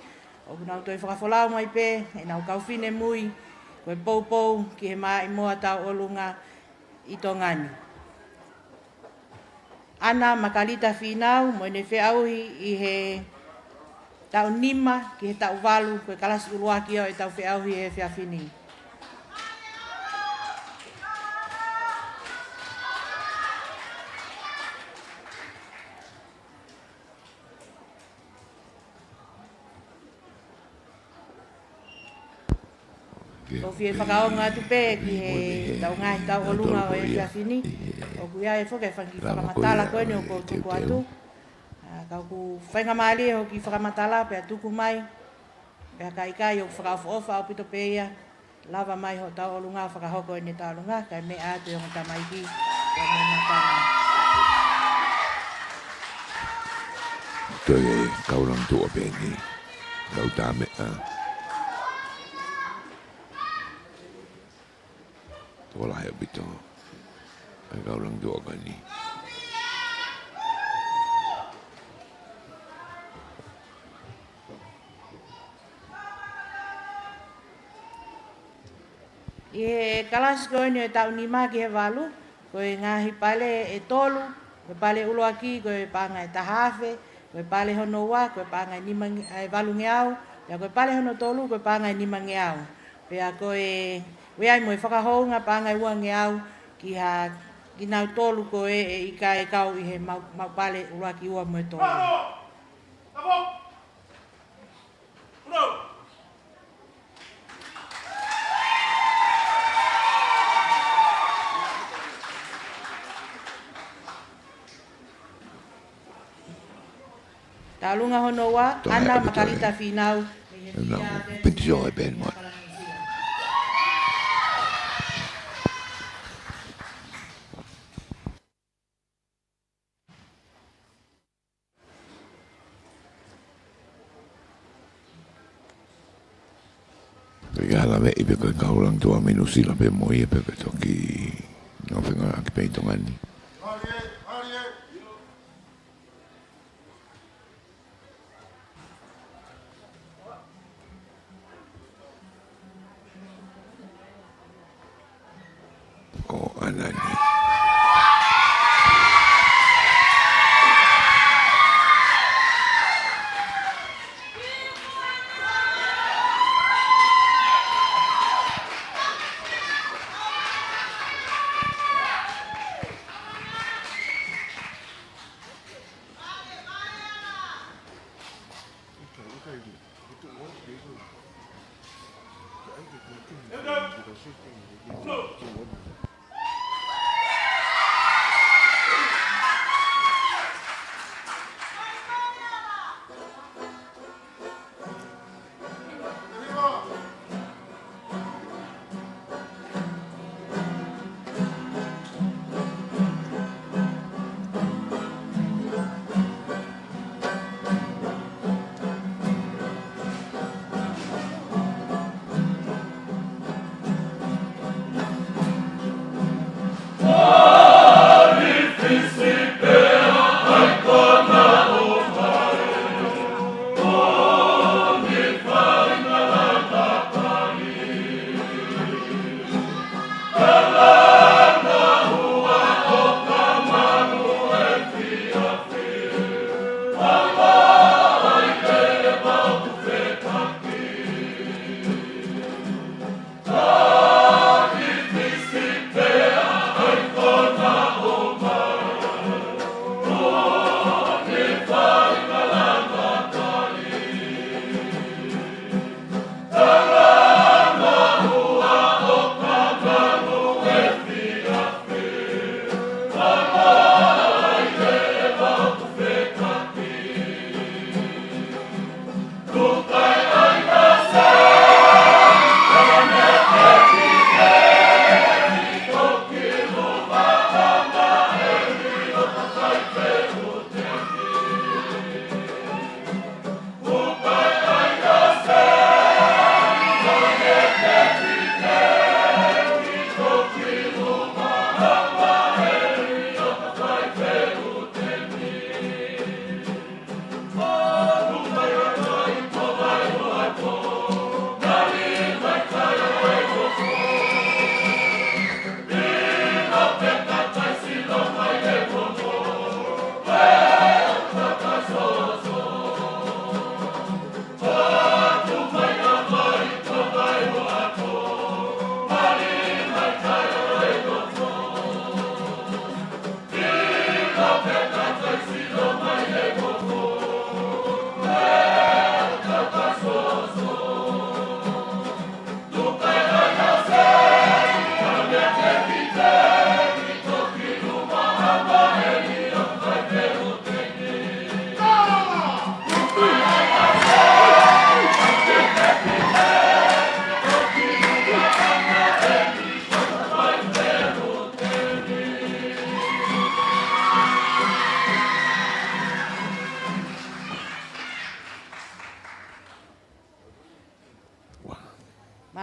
ʻoku nau toe fakafolau mai pē ʻenau kau finemui, ko e poupou ki he maʻimoa tauʻolunga ʻi Tonga ni. ʻAna Makalita Fīnau, mo ʻene feʻauhi ʻi he taʻu nima ki he taʻu valu, ko e kalasi ʻuluaki ʻo ʻetau feʻauhi he efiafi ni. ʻOku ou fie fakaongo atu pē ki heʻetau ngaahi tauʻolunga ʻo e efiafi ni. ʻOku ʻi ai foki e fanga kiʻi fakamatala ko eni ʻoku ou tuku atu. ʻA, ka ʻoku faingamālie hoʻo kiʻi fakamatala pea tuku mai. Pea ka ʻikai, ʻoku fakaʻofoʻofa ʻaupito pē ia. Lava mai hoʻo tauʻolunga, fakahoko eni e tauʻolunga, kae meʻa atu e ongo tamaiki, kae meʻa mai. Toe kau Lantuʻa pē eni, kau tāmeʻa. Tokolahi ʻaupito. Kae kau Lantuʻa ko eni. ʻI he kalasi ko eni ʻo e taʻu nima ki he valu, ko e ngaahi pale ʻe tolu, ko e pale ʻuluaki, ko e paʻanga ʻe taha afe, ko e pale hono ua, ko e paʻanga ʻe nima nge-, ʻe valungeau, pea ko e pale hono tolu, ko e paʻanga ʻe nimangeau. Pea ko e, ʻoku ʻi ai mo e fakahounga paʻanga ʻe uangeau, ki ha, kinautolu ko ē ʻe ʻikai kau ʻi he maʻu, maʻu pale ʻuluaki, ua mo e tolu. Tauʻolunga hono ua, ʻAna Makalita Fīnau. Piti so e pēn mo. Pea ka lave ʻi pē ko e kau Lantuʻa mei Nuʻusila pē mo ia pē ko e toki ngāue fengāueʻaki pē ʻi Tonga ni. Ko ʻAna ni.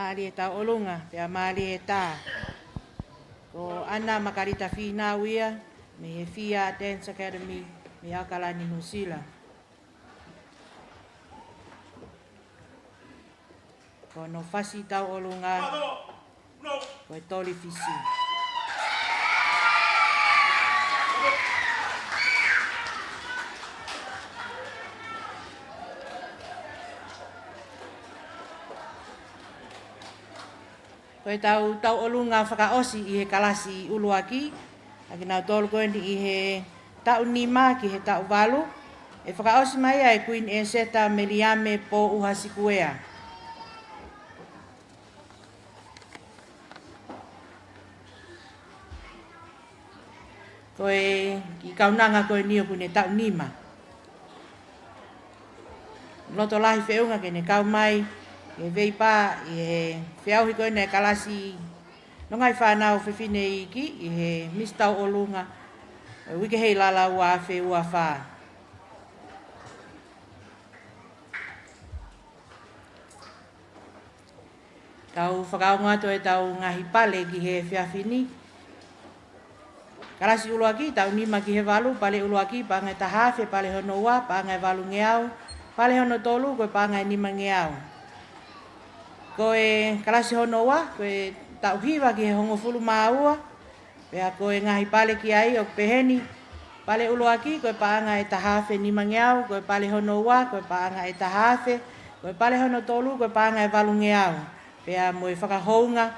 Mālie e tauʻolunga, pea mālie e tā. Ko ʻAna Makalita Fīnau ia, mei he Fia Dance Academy, mei ʻAokalani, Nuʻusila. Ko hono fasi tauʻolunga, ko e Toli Fisi. Ko ʻetau tauʻolunga fakaʻosi ʻi he kalasi ʻuluaki, ʻa kinautolu ko eni ʻi he taʻu nima ki he taʻu valu, ʻe fakaʻosi mai ʻe Kuini ʻEseta Meliame Pōʻuha Sikuea. Ko e kiʻi kaunanga ko eni ʻoku ne taʻu nima. Loto lahi feʻunga ke ne kau mai, ke veipā ʻi he feʻauhi ko eni e kalasi ʻo e ngaahi fānau fefine iiki, ʻi he Misi Tauʻolunga, ʻo e uike Heilala ua afe ua fā. Tau fakaongo atu ʻetau ngaahi pale ki he efiafi ni. Kalasi ʻuluaki, taʻu nima ki he valu, pale ʻuluaki, paʻanga ʻe taha afe, pale hono ua, paʻanga ʻe valungeau, pale hono tolu, ko e paʻanga ʻe nimangeau. Ko e kalasi hono ua, ko e taʻu hiva ki he hongofulu mā ua, pea ko e ngaahi pale ki ai ʻoku peheni: pale ʻuluaki, ko e paʻanga ʻe taha afe nimangeau, ko e pale hono ua, ko e paʻanga ʻe taha afe, ko e pale hono tolu, ko e paʻanga ʻe valungeau, pea mo e fakahounga,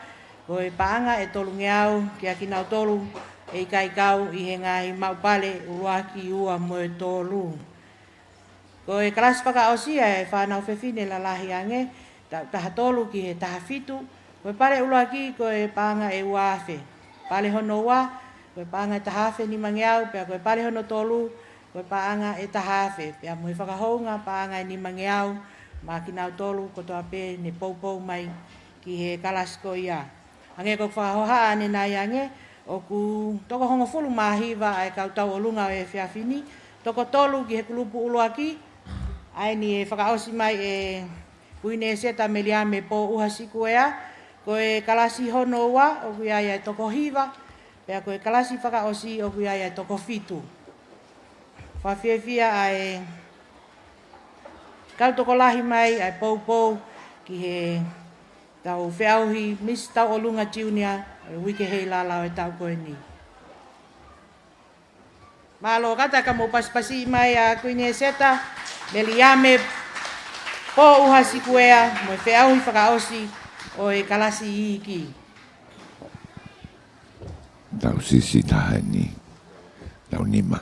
ko e paʻanga ʻe tolungeau kiate kinautolu ʻe ʻikai kau ʻi he ngaahi maʻu pale ʻuluaki, ua mo e tolu. Ko e kalasi fakaʻosi ʻa e fānau fefine lalahi ange, taʻu taha tolu ki he taha fitu, ko e pale ʻuluaki ko e paʻanga ʻe ua afe, pale hono ua ko e paʻanga ʻe taha afe nimangeau, pea ko e pale hono tolu ko e paʻanga ʻe taha afe, pea mo e fakahounga paʻanga ʻe nimangeau maʻa kinautolu kotoa pē ne poupou mai ki he kalasi ko ia. Hangē ko e fakahohaʻa ʻanenai ange, ʻoku toko hongofulu mā hiva ʻa e kau tauʻolunga ʻo e efiafi ni, toko tolu ki he kulupu ʻuluaki, ʻa eni ʻe fakaʻosi mai ʻe Kuini ʻEseta Meliame Pōʻuha Sikuea. Ko e kalasi hono ua ʻoku ʻi ai ʻa e toko hiva, pea ko e kalasi fakaʻosi ʻoku ʻi ai ʻa e toko fitu. Fakafiefia ʻa e kau tokolahi mai ʻa e poupou ki he tau feʻauhi Misi Tauʻolunga Junior ʻo e uike Heilala ʻo e taʻu ko eni. Mālō. Kātaki ka mou pasipasi mai ʻa Kuini ʻEseta Meliame Pōʻuha Sikuea mo e feʻauhi fakaʻosi ʻo e kalasi iiki. Taʻu siʻisiʻi taha eni, taʻu nima.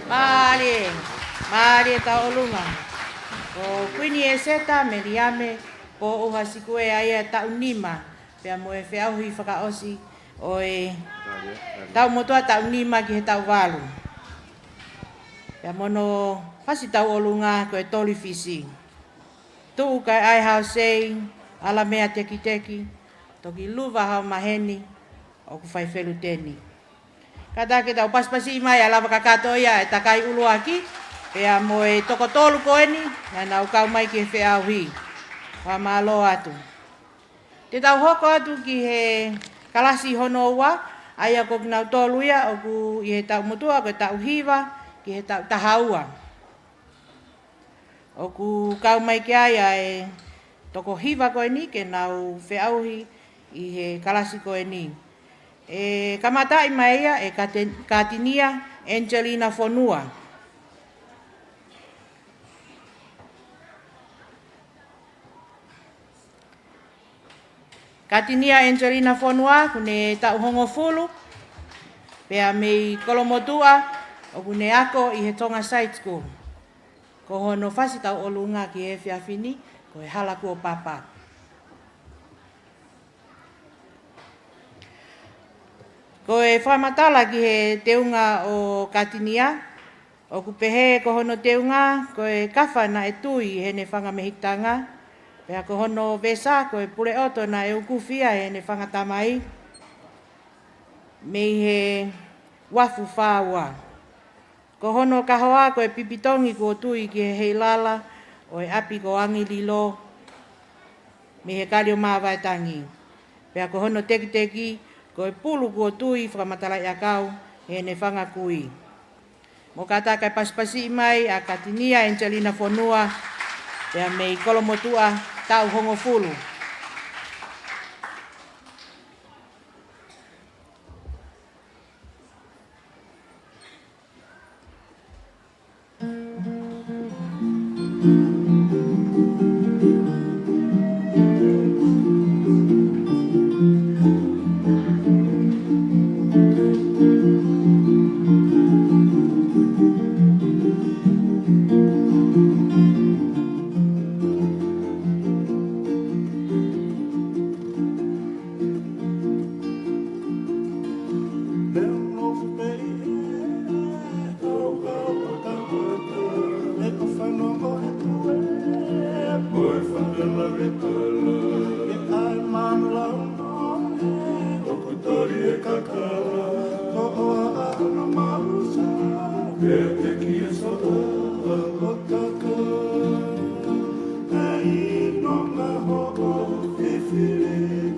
Mālie, mālie tauʻolunga. Ko Kuini ʻEseta Meliame Pōʻuha Sikuea ia taʻu nima, pea mo e feʻauhi fakaʻosi ʻo e taʻu motuʻa taʻu nima ki he taʻu valu. Pea mo hono fasi tauʻolunga ko e Toli Fisi. Tuʻu kae ʻai hao sei, ala meʻa tekiteki, toki luva hao maheni, ʻoku fai feluteni. Kātaki ke tau pasipasiʻi mai ʻa e lava kakato ia ʻa e takai ʻuluaki, pea mo e toko tolu ko eni, naʻa nau kau mai ki he feʻauhi. Fakamālō atu. Te tau hoko atu ki he kalasi hono ua, ʻa ia ko kinautolu ia ʻoku ʻi he taʻu motuʻa ko e taʻu hiva ki he taʻu taha ua. ʻOku kau mai ki ai ʻa e toko hiva ko eni ke nau feʻauhi ʻi he kalasi ko eni. ʻE kamataʻi mai ia ʻe Kate-, Katinia Angelina Fonua. Katinia Angelina Fonua, ʻoku ne taʻu hongofulu, pea mei Kolomotuʻa, ʻoku ne ako ʻi he Tonga Side School. Ko hono fasi tauʻolunga ki he efiafi ni, ko e Hala Kuo Papa. Ko e fakamatala ki he teunga ʻo Katinia, ʻoku pehē ko hono teunga, ko e kafa naʻe tui heʻene fanga mehikitanga, pea ko hono vesa, ko e puleʻoto naʻe ukufi ia heʻene fanga tamai, mei he uafu fā ua. Ko hono kahoa, ko e pipitongi kuo tui ki he heilala ʻo e ʻapi ko Angililo, mei he Kali ʻo Māvaetangi. Pea ko hono tekiteki, ko e pulu kuo tui fakamatalaʻiʻakau heʻene fanga kui. Mou kātaki ke pasipasiʻi mai ʻa Katinia Angelina Fonua, pea mei Kolomotuʻa taʻu hongofulu.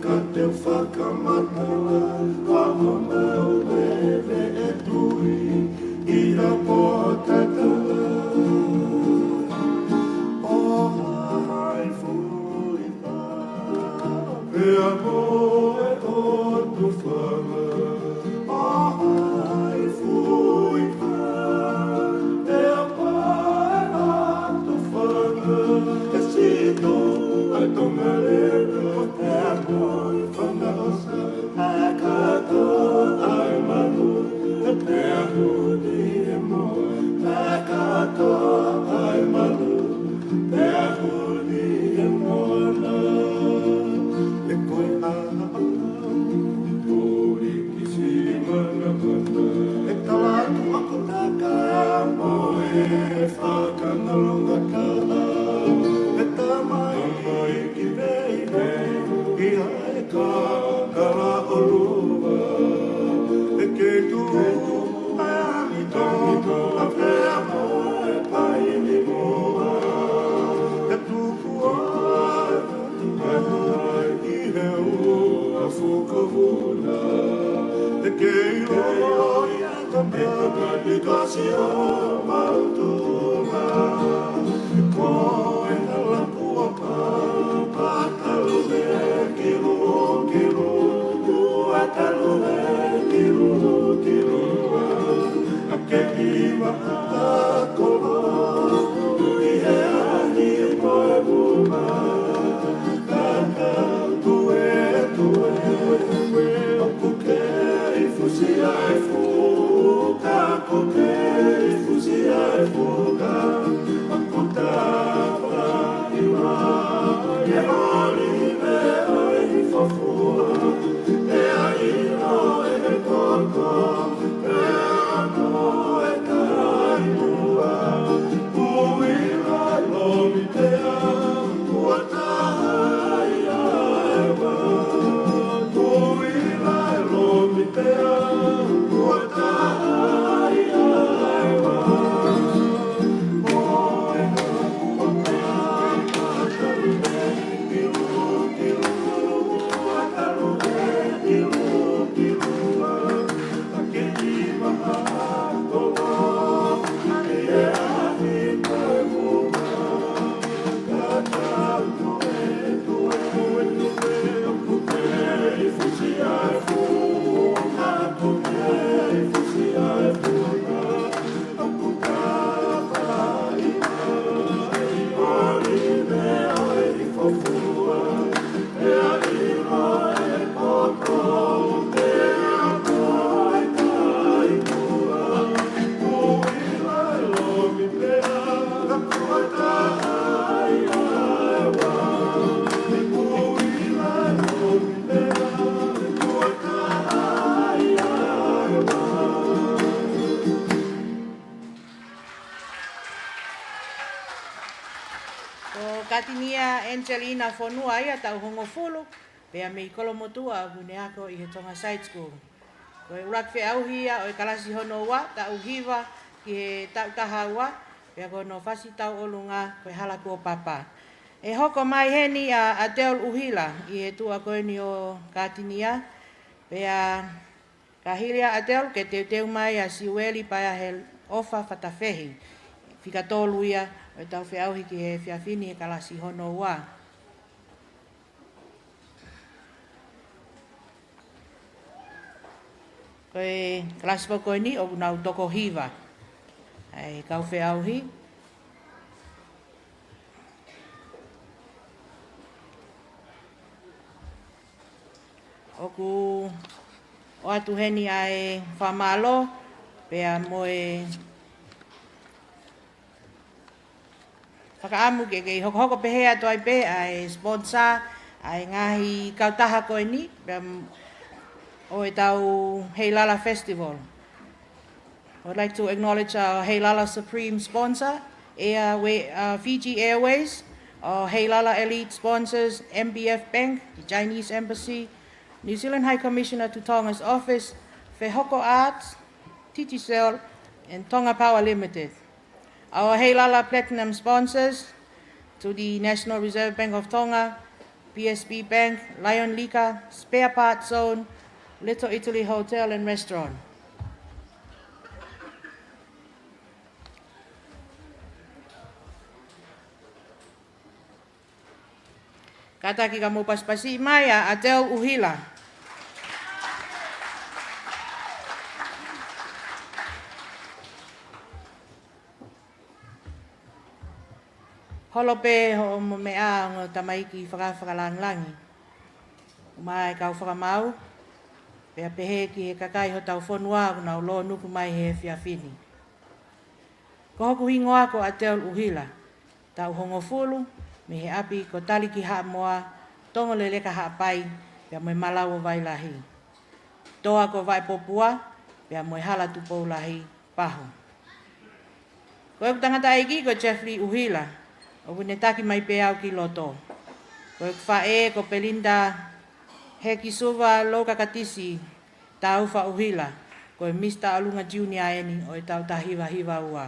Ka te u fakamatala, ko homau veve ʻe tui, ʻi ha pō tatala. ʻO hai fui pā, pea mo e ʻotu fanga. ʻO hai fui pā, pea mo e ʻotu fanga. Ke situ ai Tonga leva, pea mo e fanga ʻosa. Fakangalonga kala, e tamaiki veivei, ʻi ai ka kala ʻolunga, e kei tuʻu ai ani tō, a pea mo e paini moa, e tuku ai, ʻi he ua fuka vuna, e kei loi ai ka mea, e kasi o mautunga, e ko e hala kua pā, pā talu e kilu, kilu, ua talu e Ko Katinia Angelina Fonua ia, taʻu hongofulu, pea mei Kolomotuʻa, ʻoku ne ako ʻi he Tonga Side School. Ko e ʻuluaki feʻauhi ia ʻo e kalasi hono ua, taʻu hiva ki he taʻu taha ua, pea ko hono fasi tauʻolunga ko e Hala Kuo Papa. ʻE hoko mai heni ʻa Adele ʻUhila ʻi he tuʻa ko eni ʻo Katinia, pea ka hili ʻa Adele, ke teuteu mai ʻa Siueli Paea he ʻOfa Fatafehi, fika tolu ia ʻo ʻetau feʻauhi ki he efiafi ni he kalasi hono ua. Ko e kalasi foki ko eni ʻoku nau toko hiva ʻa e kau feʻauhi. ʻOku ʻoatu heni ʻa e fakamālō, pea mo e fakaʻamu ke kei hokohoko pehē atu ai pē ʻa e sponsor ʻa e ngaahi kautaha ko eni, pea m-, ʻo ʻetau Heilala Festival. I would like to acknowledge our Heilala Supreme sponsor, Airway, uh, Fiji Airways, our Heilala Elite sponsors, M B F Bank, the Chinese Embassy, New Zealand High Commissioner to Tonga's Office, Fehoko Arts, Digicel, and Tonga Power Limited. Our Heilala Platinum sponsors, to the National Reserve Bank of Tonga, P S B Bank, Lion Liquor, Spare Parts Zone, Little Italy Hotel and Restaurant. Kātaki ka mou pasipasi mai ʻa Adele ʻUhila. Holo pē hoʻomo meʻa, ongo tamaiki fakafakalangilangi. Mai kau fakamaau, pea pehē ki he kakai hotau fonua ʻoku nau lōnuku mai he efiafi ni. Ko hoku hingoa ko Adele ʻUhila, taʻu hongofulu, mei he ʻapi ko Talikihaʻamoa, Tongoleleka Haʻapai, pea mo e Malau ʻo Vailahi. Toa ko Vaʻepopua, pea mo e Hala Tupoulahi, Pahu. Ko ʻeku tangataʻeiki ko Jeffrey ʻUhila, ʻoku ne taki mai pē au ki loto. Ko ʻeku faʻē ko Belinda Hekisuva Loukakatisi Taufa ʻUhila, ko e Misa ʻUlunga Junior eni ʻo e taʻu taha hiva hiva ua.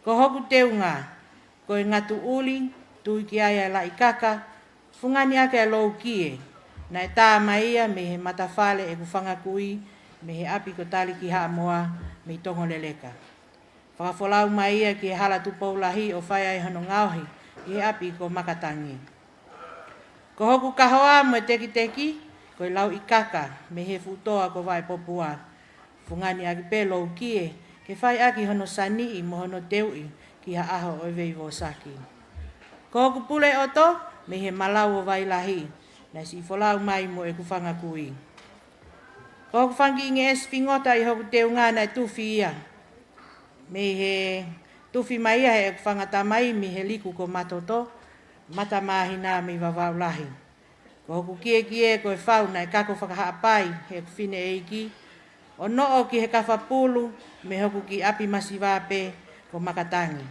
Ko hoku teunga, ko e ngatu ʻuli, tui ki ai ʻa e laʻi kaka, fungani ʻaki ʻa e loukie, naʻe tā mai ia mei he matafale ʻeku fanga kui, mei he ʻapi ko Talikihaʻamoa, mei Tongoleleka. Fakafolau mai ia ki he Hala Tupoulahi ʻo fai ai hono ngaohi ʻi he ʻapi ko Makatangi. Ko hoku kahoa mo e tekiteki, ko e lauʻi kaka mei he fuʻu toa ko Vaʻepopua. Fungani ʻaki pē loukie, ke fai ʻaki hono saniʻi mo hono teuʻi ki ha ʻaho ʻo e veivosaki. Ko hoku pule ʻoto, mei he Malau ʻo Vailahi, naʻe siʻi folau mai mo ʻeku fanga kui. Ko hoku fanga kiʻi ngeʻesi fingota ʻi hoku teunga naʻe tufi ia. Mei he tufi mai ia he ʻeku fanga tamai mei he liku ko Matoto. Matamāhina mei Vavaʻu Lahi. Ko hoku kiekie ko e fau naʻe kako fakahaʻapai ʻe heʻeku fineʻeiki, ʻo noʻo ki he Kafapulu mei hoku kiʻi ʻapi masiva pē ko Makatangi.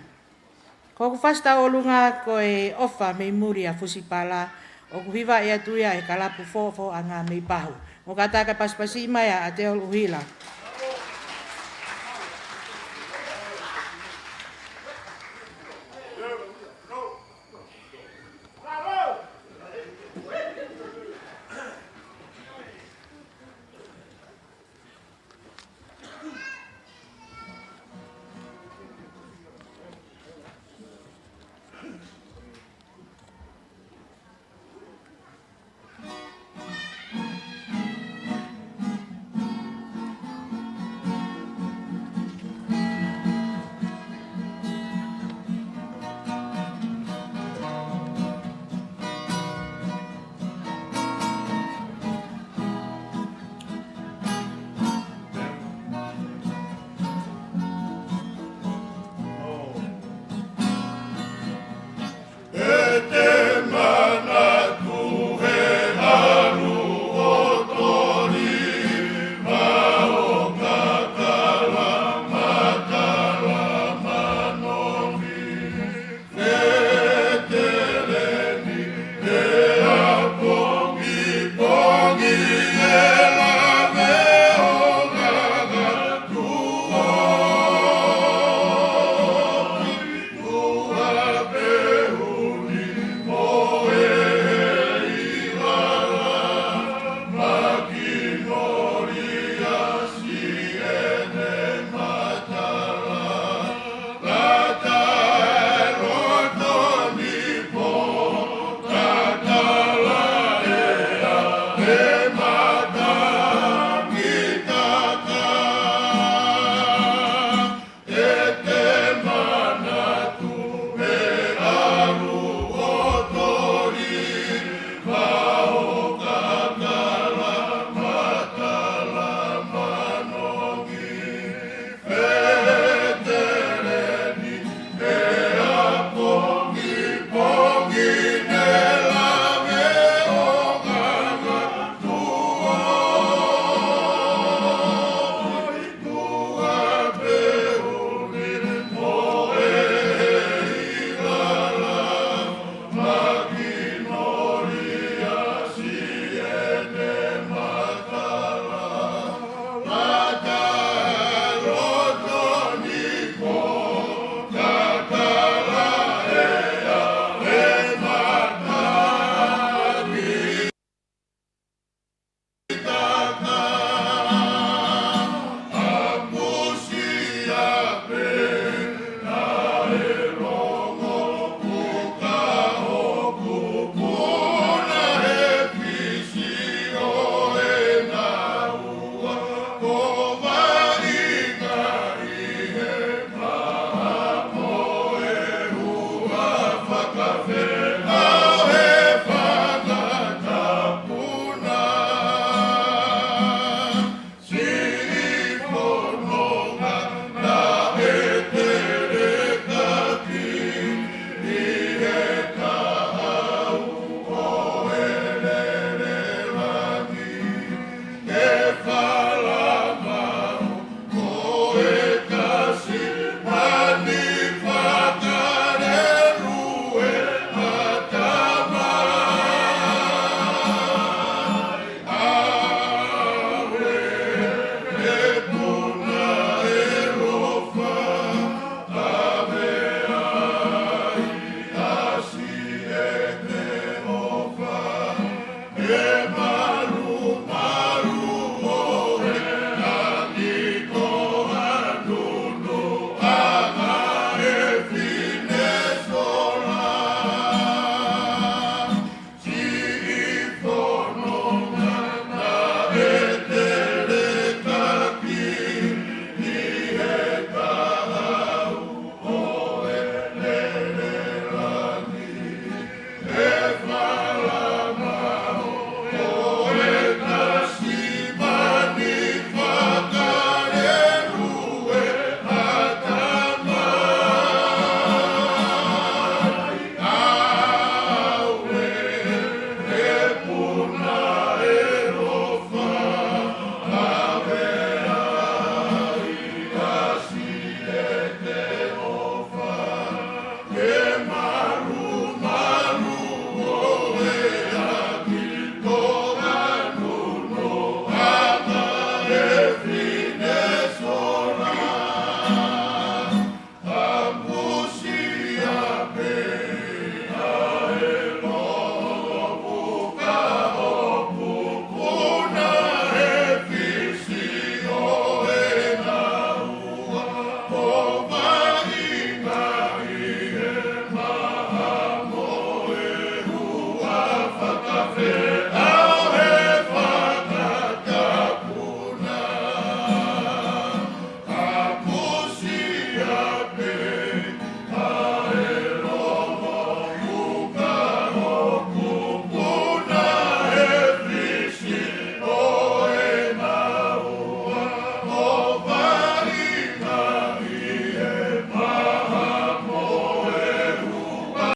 Ko hoku fasi tauʻolunga ko e ʻOfa mei Muli ʻa Fusipala, ʻoku hivaʻi atu ia ʻe he Kalapu Fofoʻanga mei Pahu. Mo kātaki e pasipasi mai ʻa ʻAteo ʻUhila.